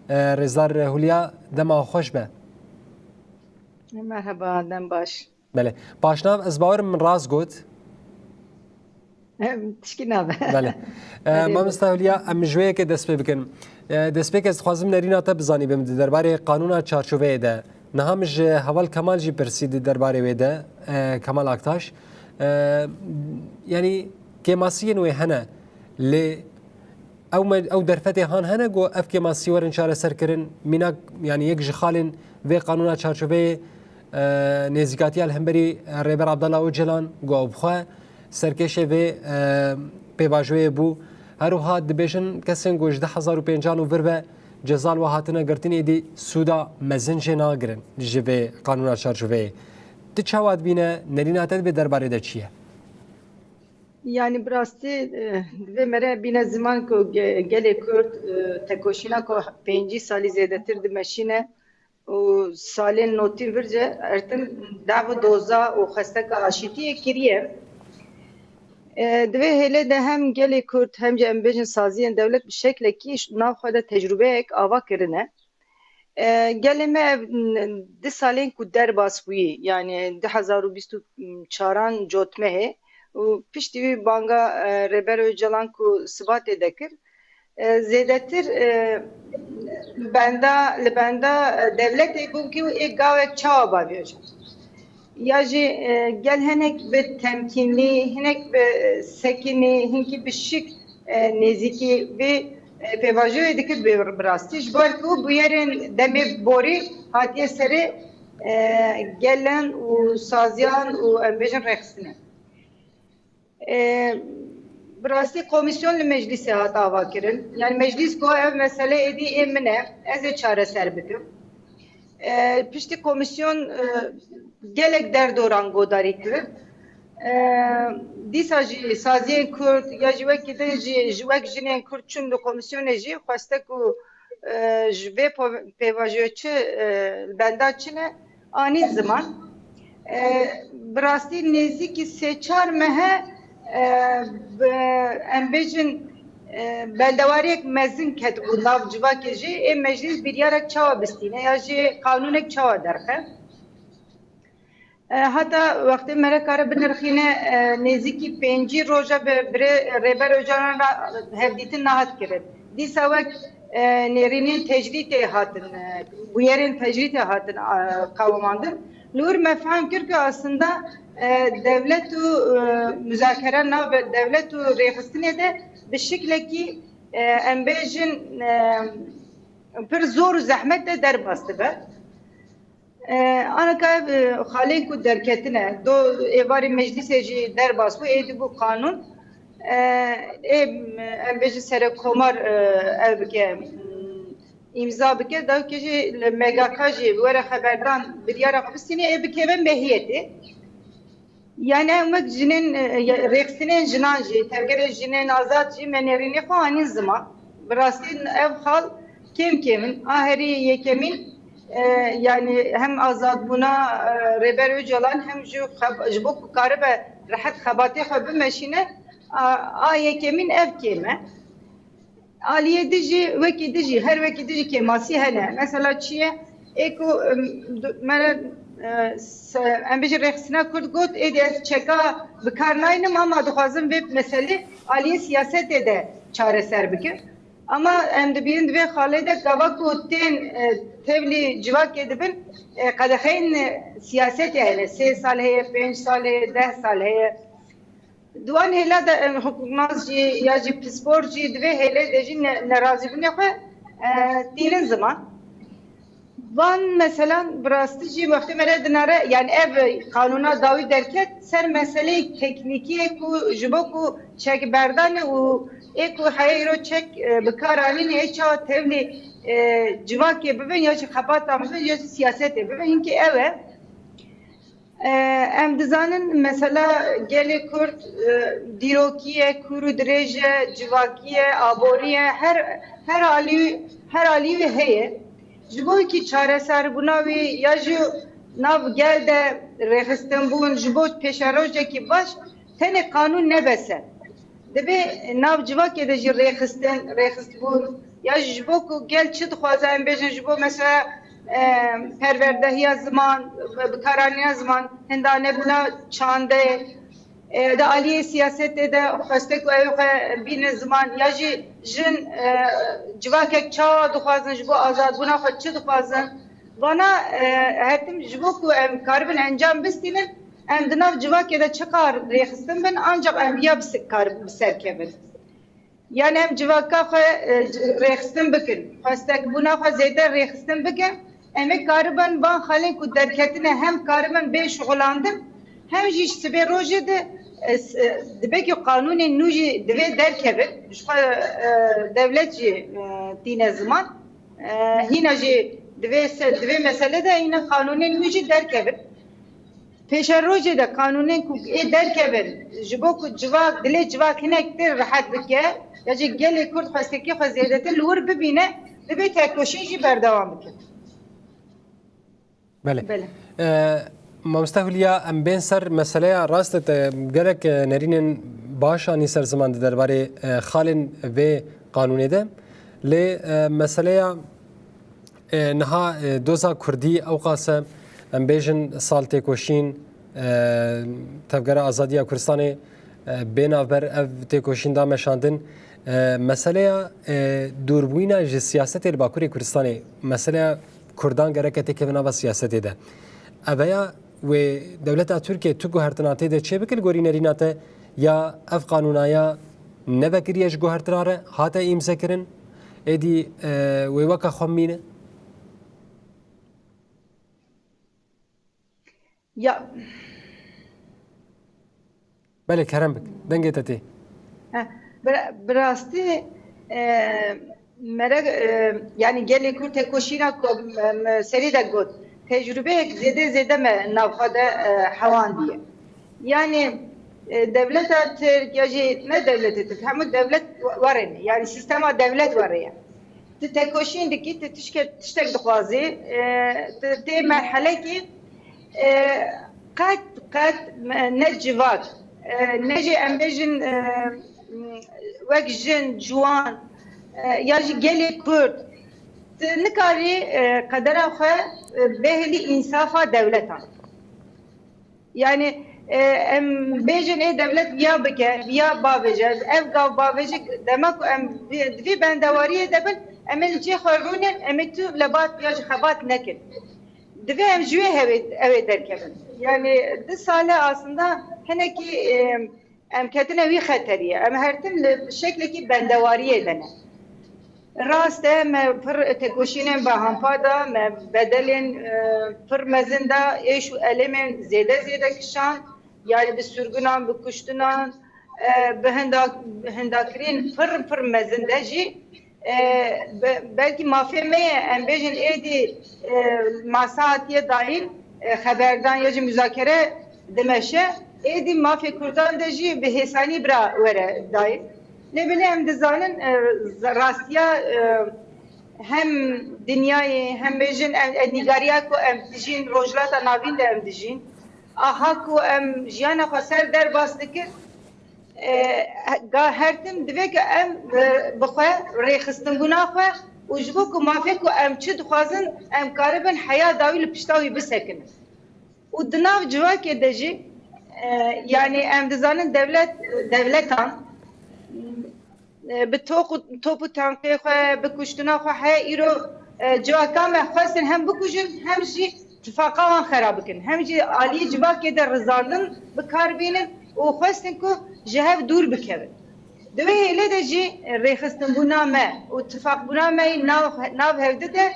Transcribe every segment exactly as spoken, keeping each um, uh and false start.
Rêzdar Hûlya, dema xweş be. Merheba, dem baş. Belê. Paşnav, ez bawerim min rast got. Em, tişkî nabe. Belê. Mamosta Hûlya, em ji wê yekê dest pê bikin. Destpêk ez dixwazim nerîna te bizanîbim di derbarê qanûna çarçoveyê de. Niha min ji Heval Kemal jî pirsî di derbarê wê de, Kemal Aktaş. Yanî kêmasiyên wê hene. Lê ew me-, ew derfetê han hene ku ev kêmasî werin çareserkirin? Mînak, yanî yek ji xalên vê qanûna çarçoveyê, e, nêzîkatiya li hemberî Rêber Abdullah Ocalan ku ew bixwe serkêşê vê, e, pêvajoyê bû. Her wiha dibêjin kesên ku ji du hezar û pêncan û vir ve ceza li we hatine girtin êdî sûda mezin jê nagirin ji vê qanûna çarçoveyê. Tu çawa dibîne, nerîna te di vê derbarê de çi ye? Yanî bi rastî, e, divê mere bîne ziman ku ge-, gelê Kurd, e, tekoşîna ku pêncî salî zêdetir dimeşîne û salên notîn vir ce ertin dav û doza û xesteka aşîtiyê kiriye. E, di vê hêlê de hem gelê Kurd hem jî em bêjin saziyên dewlet bi şeklekî ş-, nav xwe de tecrûbeyek ava kirine. E, gelê me ev n-, du salên ku derbas bûyî, yanî du hezar û bîst û çaran cotmehê û piştî wî banga, e, Rêber Ocalan ku Sibatê de kir, e, zêdetir, e, li benda, li benda, e, dewletê bûn ku ê gavek çawa bavêje. Ya jî, e, gel hinek bi temkînlî, hinek bi sekinî, hinkî bi şik, e, nêzîkî vê, e, pêvajoyê dikir bi, bi rastî. Ji ber ku bûyerên demê borî hatiye serê, e, gelen û saziyan û em bêjin rêxistinê. E, bi rastî komîsyon li meclîsê hat ava kirin. Yani meclîs got ev mesele êdî ê min e, ez ê çareser bikim. E, piştî komîsyon, e, gelek derdoran godarî kirin. E, dîsa jî saziyên Kurd ya jî wekî din jî, ji wek jinên Kurd çûn li komîsyonê jî xweste ku, e, ji vê po-, pêvajoyê çi, e, li benda çi ne, anî ziman. E, bi rastî nêzîkî sê çar mehe, e, bi, em bêjin, e, beldewariyek mezin ketibû nav civakê jî, ê meclîs biryarek çawa bistîne ya jî qanûnek çawa derxe. E, heta wextê mere kare binirxîne, e, nêzîkî pêncî roja bi birê Rêber Ocalan re hevdîtin nehat kirin. Dîsa wek, e, nêrînên tecrîtê hatin, e, bûyerên tecrîtê hatin, e, qewimandin. Li wir me fehm kir ku aslında, e, dewlet û, e, muzakere nav dewlet û rêxistinê de bi şiklekî, e, em bêjin, e, pir zor û zehmet de derbas dibe. E, anaka ev, e, xalên ku derketine, do êvarê meclîsê jî derbas bû, êdî bû qanûn. E, ê, em bêjin serokkomar, e, ev bike, îmza bike, dawikê jî li M G K jî were xeberdan biryara xwe bistîne, ê bikeve mehiyetê. Yani em wek jinên, e, rêxistinên jinan jî, tevgerê jinên azad jî me nêrînê xwe anîn ziman. Bi rastî ev xal kêm kêm in. A herî yekemîn, e, yani hem azadbûna, e, Rêber Ocalan hem jî xeb-, ji bo ku karibe rehet xebatê xwe bimeşîne, a, a yekemîn ev kêm e. Aliyê dijî, wekî dijî, her wekî dijî kêmasî hene. Mesela çi ye? Ê ku, em, du-, me re, e, se-, em bêjin rêxistina Kurd got, êdî ez çeka bi kar naynim, ama dixwazim vê meselê aliyê siyasetê de çareser bikim. Ama em dibînin di vê xalê de gava ku tên, e, tevlî civakê dibin, e, qedexeyên, e, siyasetê hene. Sê sal heye, pênc sal heye, deh sal heye. Di wan hêla de, em, hukuknas jî ya jî pispor jî di vê hêlê de jî ne-, nerazîbûnê xwe, e, tînin ziman. Van meselan bi rastî jî wextê me re dinare, yani ev qanûna dawî derket ser meseleyê teknîkî ye ku ji bo ku çekberdanê û ê ku heye îro çek, e, bi kar anînê ê çawa tevlî, e, civakê bibin ya jî xebatan bibin ya jî siyasetê bibin. Hinkî ew e. E, em dizanin mesela gelê Kurd, e, dîrokî ye, kûr û dirêj e, civakî ye, aborî ye, her, her alî, her alî wî heye. Ji bo wekî çareserbûna wî ya jî nav gel de rêxistinbûn, ji bo pêşerojekî baş tenê qanûn ne bes e. Divê nav civakê de jî rêxistin, rêxistbûn, Ya ji bo ku gel çi dixwaze, em bêjin ji bo mesela, e, perwerdehiya ziman, bikaranîna ziman, hindanebûna çandê, e, di aliyê siyasetê de xweste ku ew xwe bîne ziman, ya jî jin, e, civakek çawa dixwazin, ji bo azadbûna xwe çi dixwazin. Vana, e, her tim ji bo ku em karibin encam bistînin, em di nav civakê de çiqar rêxistin bin, ancaq em viya bi se-, karibin bi ser kevin. Yani em civaka xwe, e, c-, rêxistin bikin, xwestekbûna xwe zêde rêxistin bikin, em ê karibin van xalên ku derketine hem karibin bê şixulandin, hem jî sibê rojê de, e, s-, e, dibe ku qanûnên nû jî divê derkevin, ji xwe, e, dewlet jî, e, tîne ziman. E, hîna jî divê se-, divê mesele de hîna qanûnên nû jî derkevin. Pêşerojê de qanûnên ku ê derkevin, ji bo ku civak, dilê civak hinek tê rehet bike, ya jî gelê Kurd xwestekî xwe zêdetir li wir bibîne, divê tekoşîn jî berdewam bike. Belê. Belê. E, Mamoste Hûliya, em bên ser meseleya rast e, te gelek, e, nerînên baş anî ser ziman di derbarê, e, xalên vê qanûnê de. Lê, e, meseleya, e, niha, e, doza Kurdî ewqas e, em bêjin sal têkoşîn, e, Tevgera Azadiya Kurdistanê, e, bê navber ev têkoşîn da meşandin. E, meseleya, e, dûrbûyîna ji siyasetê li Bakurê Kurdistanê, meseleya Kurdan gereke têkeve nava siyasetê de. Eveya wê dewleta Tirkiye tu guhertina tê de çê bike li gorî nerîna te, ya ev qanûnaya nevekiriye ji guhertina re hate îmzekirin, êdî, e, wê weke xwe bimîne? Ya. Belê, kerem bik. Dengê te tê. Heh, bi, bi rastî, e, mere, e, yani gelê Kurd tekoşîna ku, e, me serî de got, tecrubeyek zêde zêde me navxwe de, e, hewandiye. Yani, e, dewleta Tirk ya jî ne dewletê Tirk, hemû dewlet were ne. Yani sîstema dewlet were ye. Tu tekoşîn dikî, tu tişke-, tiştek dixwazî, e, tu tê merhelekî, e, qet, qet me-, ne civak, e, ne jî em bêjin, e, wek jin, ciwan, e, ya jî gelê Kurd, tu nikarî, e, qedera xwe, e, bêhêlî însafa dewletan. Yani, e, em bêjin ê dewlet viya bike, viya bavêje, ev gav bavêje, dema ku em di, di vî bendewariyê de bin, em ê li cê xwe rûnin, em ê tu lebat ya ji xebat nekin. Divê em ji wê hevê, ew ê derkevin. Yani, di sale aslında hinekî, e, em ketine wî xeteriyê. Em her tim li şeklekî bendewariyê de ne. Rast e, me pir tekoşînên behampa da, me bedelên, e, pir mezin da, êş û elemên zêde zêde kişand, yani bi sirgunan, bi kuştinan, e, bi hinda-, hindakirîn pir pir mezin de jî, e, be-, belkî mafê me ye, em bêjin êdî, e, masa hatiye dayîn, e, xeberdan ya jî muzakere dimeşe, êdî mafê Kurdan de jî bi hêsanî bira were dayîn. Lê belê em dizanin, e, z-, rastiya, e, hem dinyayê, hem bêjin em, e, nîgariya ku em dijîn, Rojhilata Navîn de em dijîn, aha ku em jiyana xwe ser derbas dikin, e, ga-, her tim divê ku em, e, bi xwe rêxistinbûna xwe û ji bo ku mafê ku em çi dixwazin, em karibin heya dawî li pişta wî bisekinin. Û di nav civakê de jî, e, yanî em dizanin dewlet, dewletan, e, bi top û, top û tankê xwe, bi kuştina xwe heye îro, e, civaka me xwestin hem bikujin, hem jî tifaqa wan xera bikin. Hem jî aliyê civakê de rizandin bi kar bînin û xwestin ku ji hev dûr bikevin. Di wê hêlê de jî rêxistinbûna me û tifaqbûna me yî nav, nav hevdi de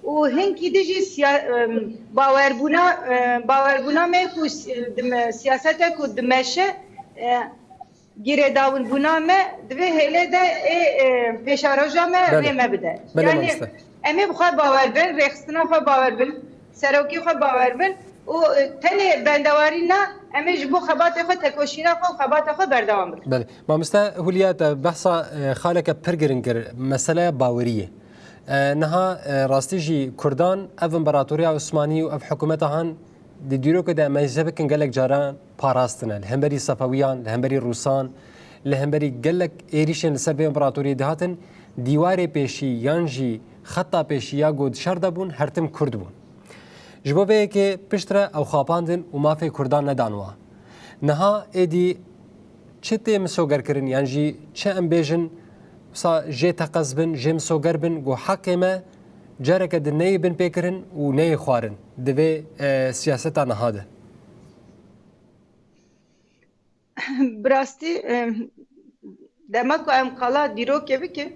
û hinkî di jî siya-, em, bawerbûna, e, bawerbûna me ku si-, di me, siyasete ku dimeşe, e, girêdawinbûna me di vê hêlê de ê, e, pêşeroja me Belê. rê me bide. Belê, Yani, mamoste. Em ê bi xwe bawer bin, rêxistina xwe bawer bin, serokî xwe bawer bin û, e, tenê bendewarî na, em ê ji bo xebatê xwe, tekoşîna xwe û xebata xwe berdewam bikin. Belê. Mamoste Hûliya, te behsa, e, xaleke pir giring kir, meseleya baweriyê. E, niha, e, rastî jî Kurdan ev împaratoriya Osmanî û ev hikûmeta han di dîrokê de em ê hesê bikin gelek caran parastine. Li hemberî Sefewiyan, li hemberî Rûsan, li hemberî gelek êrîşên li ser vê împaratoriyê dihatin. Dîwarê pêşî yan jî xeta pêşî ya ku di şer de bûn, her tim Kurd bûn. Ji bo vê yekê piştre ew xapandin û mafê Kurdan nedan wa. Niha êdî çi tê misogerkirin yan jî çi em bêjin, wisa jê teqez bin, jê misoger bin ku heqê me careke din neyê binpêkirin û neyê xwarin di vê, e, siyaseta niha de? Bi rastî, e, dema ku em qala dîrokê bikin,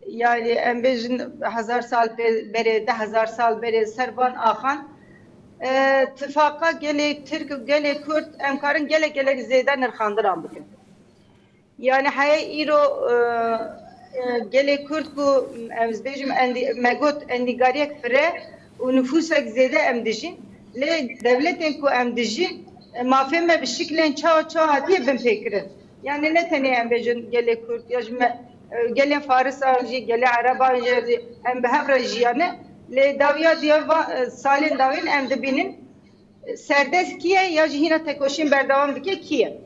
yani em bêjin hezar sal pê-, berê, deh hezar sal berê ser van axan, e, tifaqa gelê Tirk û gelê Kurd em karin gelek gelek zêde nirxandinan bikin. Yani heye îro, e, e, gelê Kurd ku, em bêjim, endî-, me got endîgariyek fire û nifûsek zêde em dijîn. Lê dewletên ku em dijîn, e, mafê me bi şiklên çawa çawa hatiye binpêkirin. Yani ne tenê em bêjin gelê Kurd, ya jî me, e, gelên Farisan jî, gelê Ereban jî em bi hev re jiyane. Lê dawiya diya va-, e, salên dawîn em dibînin, e, serdest kî ye ya jî hîna tekoşîn berdewam dike kî ye?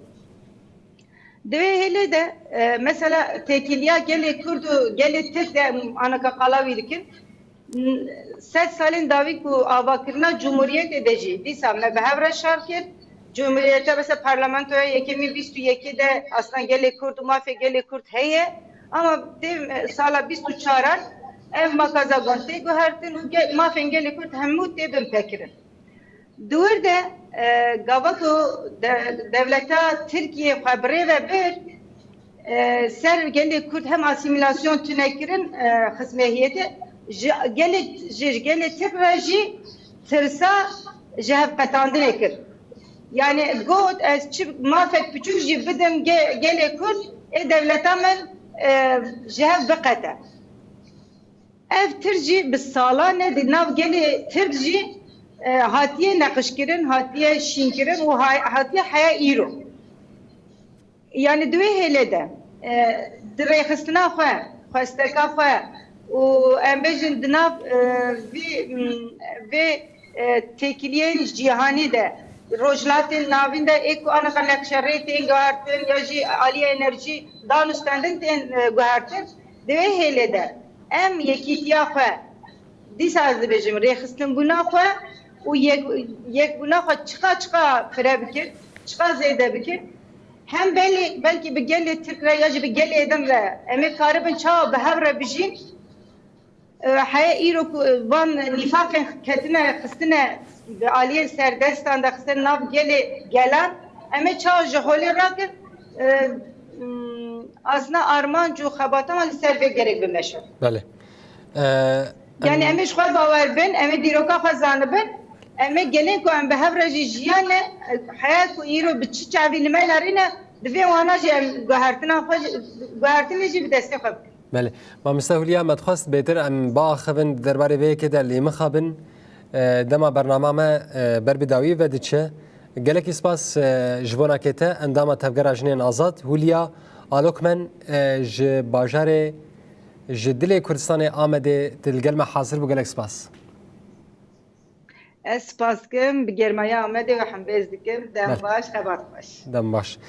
Di wê hêlê de, e, mesela têkiliya gelê Kurd û gelê Tirk de em anaka qala wî dikin. N-, sed salên dawî ku avakirina Cumhuriyetê de jî dîsa me bi hev re şer kir. Cumhuriyete, mesela parlamentoya yekemîn bîst û yekê de aslında gelê Kurd û mafê gelê Kurd heye. Ama tê, e, sala bîst û çaran ev makaza gon tê guhertin û ge-, mafên gelê Kurd hemû tê binpêkirin. Di wir de, e, gava ku de-, dewleta Tirkiyê xwe bi rê ve bir, e, ser gelê Kurd hem asîmîlasyon tune kirin, e, xizmehiyetê, ji gelê, ji, ji gelê Tirk re jî tirsa ji hev qetandinê kir. Yani got, ez çi mafek piçûk jî bidim ge-, gelê Kurd, ê dewleta min, e, ji hev biqete. Ev tir jî bi salan e di nav gelê Tirk jî, e, hatiye neqişkirin, hatiye şînkirin û hay-, hatiye heya îro. Yani di wê hêlê de, e, di rêxistina xwe, xwesteka xwe û em bêjin di nav, e, vî, m, vê, e, têkiliyên cîhanî de, Rojhilatên Navîn de ê ku anaka neqşerê tên guhertin ya jî aliyê enerjî dan û stendin tên, e, guhertin, di wê hêlê de em yekîtiya xwe, dîsa ez dibêjim, rêxistinbûna xwe û yek-, yekbûna xwe çiqa çiqa fire bikin, çiqa zêde bikin, hem belê, belkî bi gelê Tirk re ya jî bi gelê din re em ê karibin çawa bi hev re bijîn. E, heye îro ku, e, van nîfaqên ketine, xistine bi aliyên serdestan de, xistine nav gelê gelan, em ê çawa ji holê rakin, e, m, asna armanc û xebata wan li ser vê gerek bimeşin. Belê. E, Yani em ê ji xwe bawer bin, em ê dîroka xwe zanibin, em ê gelên ku em bi hev re jî jiyane, e, heya ku îro bi çi çavî li me nerîne, divê wana jî em guhertina xwe jî, guhertinê jî bi destê xwe bikin. Belê. Mamoste Hûlya, me dixwest bêtir em biaxivin di derbarê vê yekê de lê mixabin. E, dema bernama me, e, ber bi dawî ve diçe. Gelekî spas, e, ji bo nakê te, endama Tevgera Jinên Azad, Hûlya Alokmen, e, ji bajarê, ji dilê Kurdistanê Amedê tu li gel me hazir bû. Gelek spas. Ez spas dikim, bi germaya Amedê we hembêz dikim. Dem Ber- baş, xebat xweş. Dem baş.